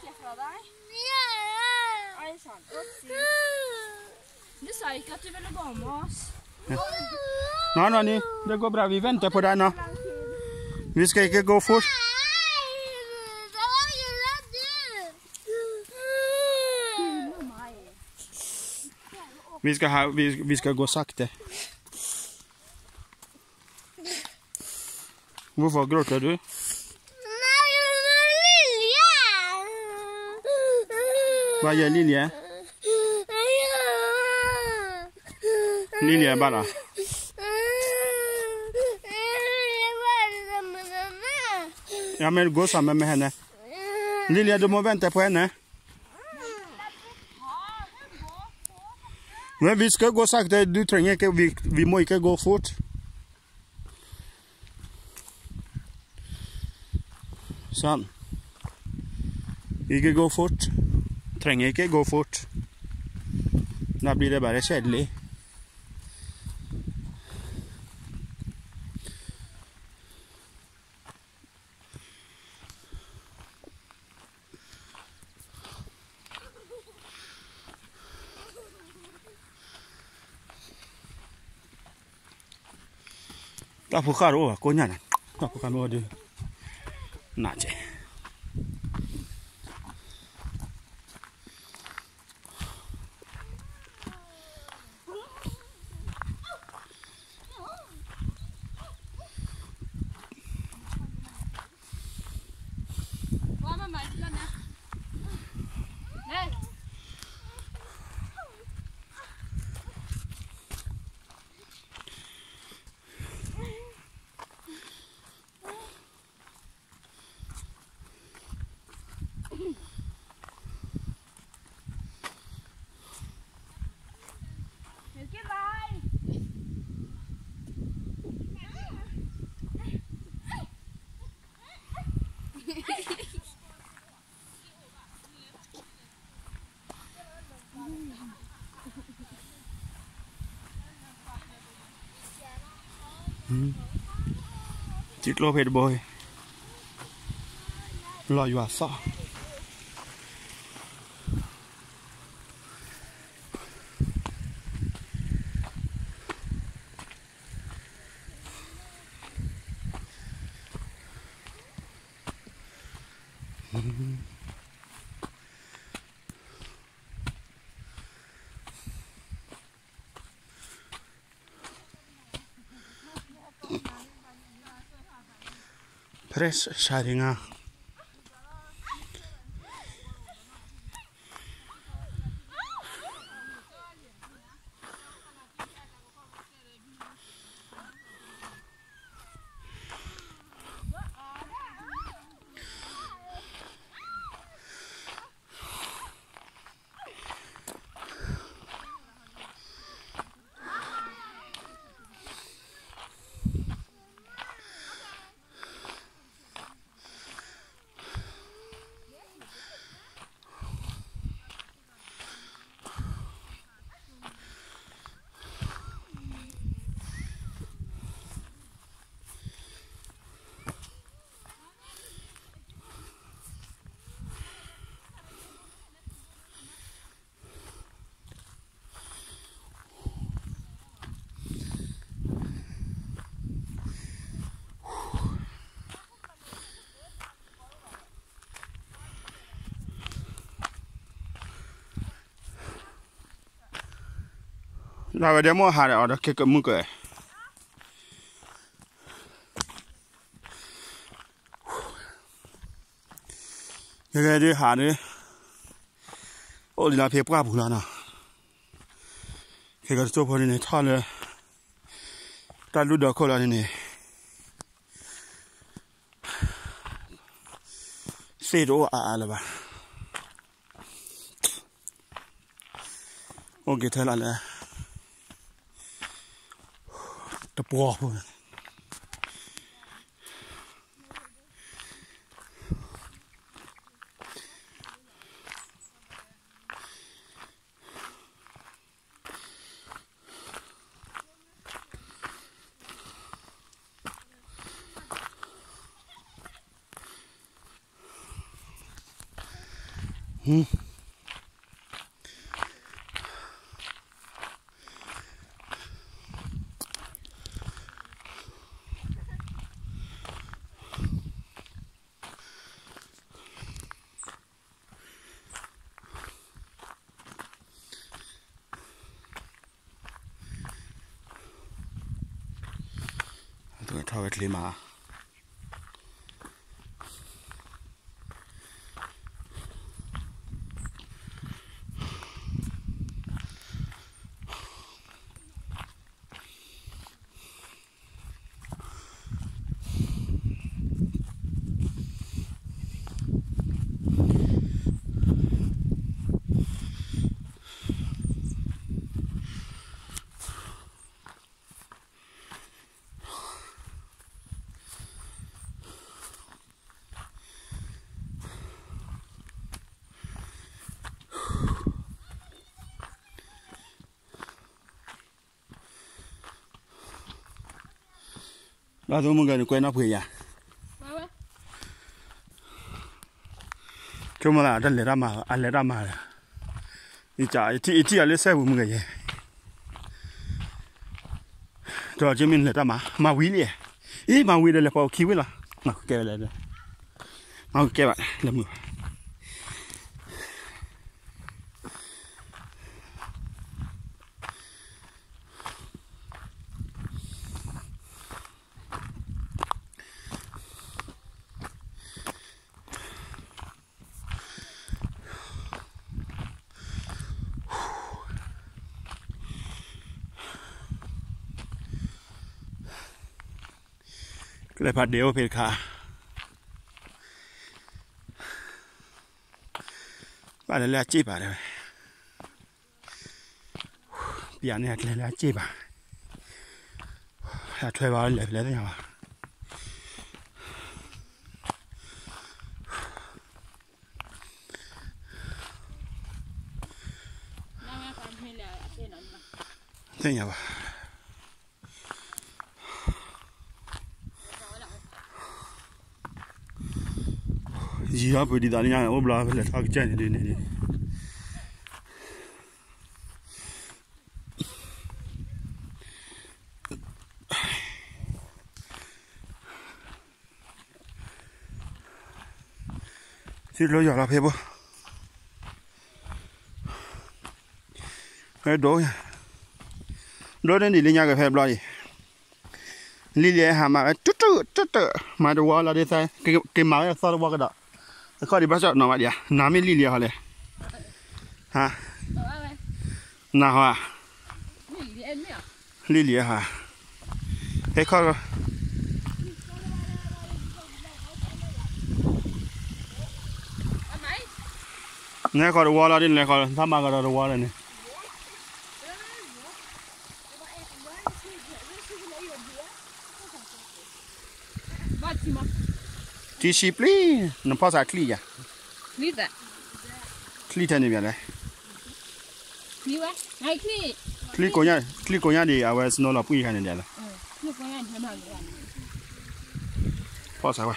နီၢ်နီၢ်န့ၣ် ဒီးကိးပြး we went တၢ်ဖိဒၣ်နီၤ, ဒီးကိးပြး we went တၢ်ဖိဒၣ်နီၤ, we ska, we ska gå fort, vi ska ha, vi, vi ska gå sakte. Hvorfor gråter du? Hva gjør Lilje? Lilje bare. Ja, men gå sammen med henne. Lilje, du må vente på henne. Men vi skal gå sakte, du trenger ikke, vi, vi må ikke gå fort. Sånn. Ikke gå fort. Trenger ikke gå fort. Da blir det bare kjedelig. Tafo karo wa konya na. Tafo karo wa de. Na che. Tix close Facebook, log yourself. Press sharing a. Dawede mor hare ode keke muke. Keke di hare. Oli la pe pwa pula na. Keke to po ni ne tale. Talu do kola ni ne. Sê tôô a a lɛ ba. Oke, tɛ la lɛ. Tɛ pwɔ. ထီၣ်ဝဲချ့မး လၢသိမုၢ်ဂဲၤန့ၣ် ကွဲးနီၣ်ဖှံးယၤ ဆိကမိၣ်လၢ တလဲၤတၢ်မၤ အလဲၤတၢ်မၤလၢ ယထံၣ်အီၤလၢစဲပူၤမုၢ်ဂဲၤယဲ ဒီးကမ့ၢ်လဲၤတၢ်မၤ မၤဝံၤလံ အ့ မၤဝံၤဒီးလဲၤဖီခံဝံၤလီၤ မၤကကဲဝဲလဲၣ် မၤကကဲဘၣ် လဲၤမုာ်ဘၣ် ကျဲဖးဒ့အိၣ်ဖဲတခါ ဘၣ်လဲၤလၢအစ့ၣ်ပာ်တဲဝဲ ပျးန့ၢ်အကျဲလၢအစ့ၣ်ပာ် အထွဲဘၣ်လဲၤဖဲလဲၣ်သ့ၣ်ညါဘၣ် သ့ၣ်ညါဘၣ် ယံၤအီၤပှ့ၤဒ်သိးန့ၣ်ညါ အိၣ်ဘျီဖဲလဲၣ်ထီၣ်ကစၢ်န့ၣ်ဒ်န့ၣ် ထံကျိယီၤလီၤဖဲဘိ ဒိ ဒိန့ၣ်ဒ်လၢညါကဖဲဘျီအံၤ လံလံဟးမၤဝဲ တုတုတုတု မၤတဝီလီၤဒ်သး က့ၤမၤဝဲသီတဝီကဒီး အခီၣ်ဒံးဘၣ်စီၣ်နီၤဘၣ်ဒံး နၤမ့ၢ်လံလံဟီလဲၣ် ဟါ နၤဟီ လံလံဟါ ဟဲခီၣ် နဟဲခီၣ်တဝီလီၤဒ်န့ၣ် လဲၤခီၣ် သးမၤကဒီးတဝီလီၤန့ၣ် တံဆံပျံၤ နဖီၣ်သးချံယၤ ချံထဲန့ၣ်ဘၣ်လဲၣ် ချံကိးညါ ချံကိးညါဒံး အဝဲ snow လီၤပှံၢ်ခါန့ၣ်ဒ်လဲၣ် ဖီၣ်သးဝဲ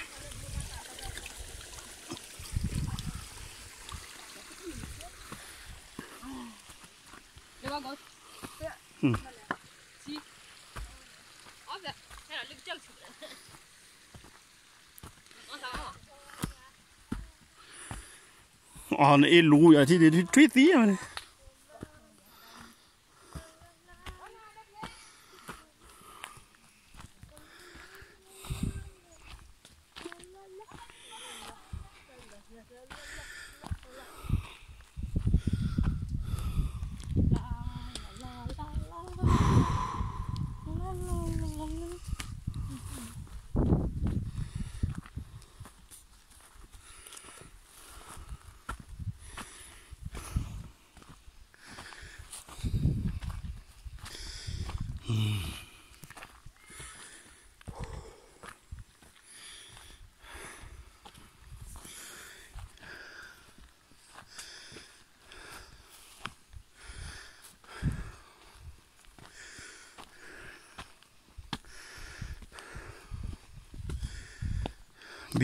အီၤနအ့ၣ်လူယၤထံၣ်ဒ်ထွံၣ်သံဝဲန့ၣ်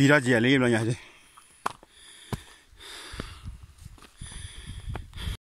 ဘံထီၣ်က့ၤလံဘျီညါ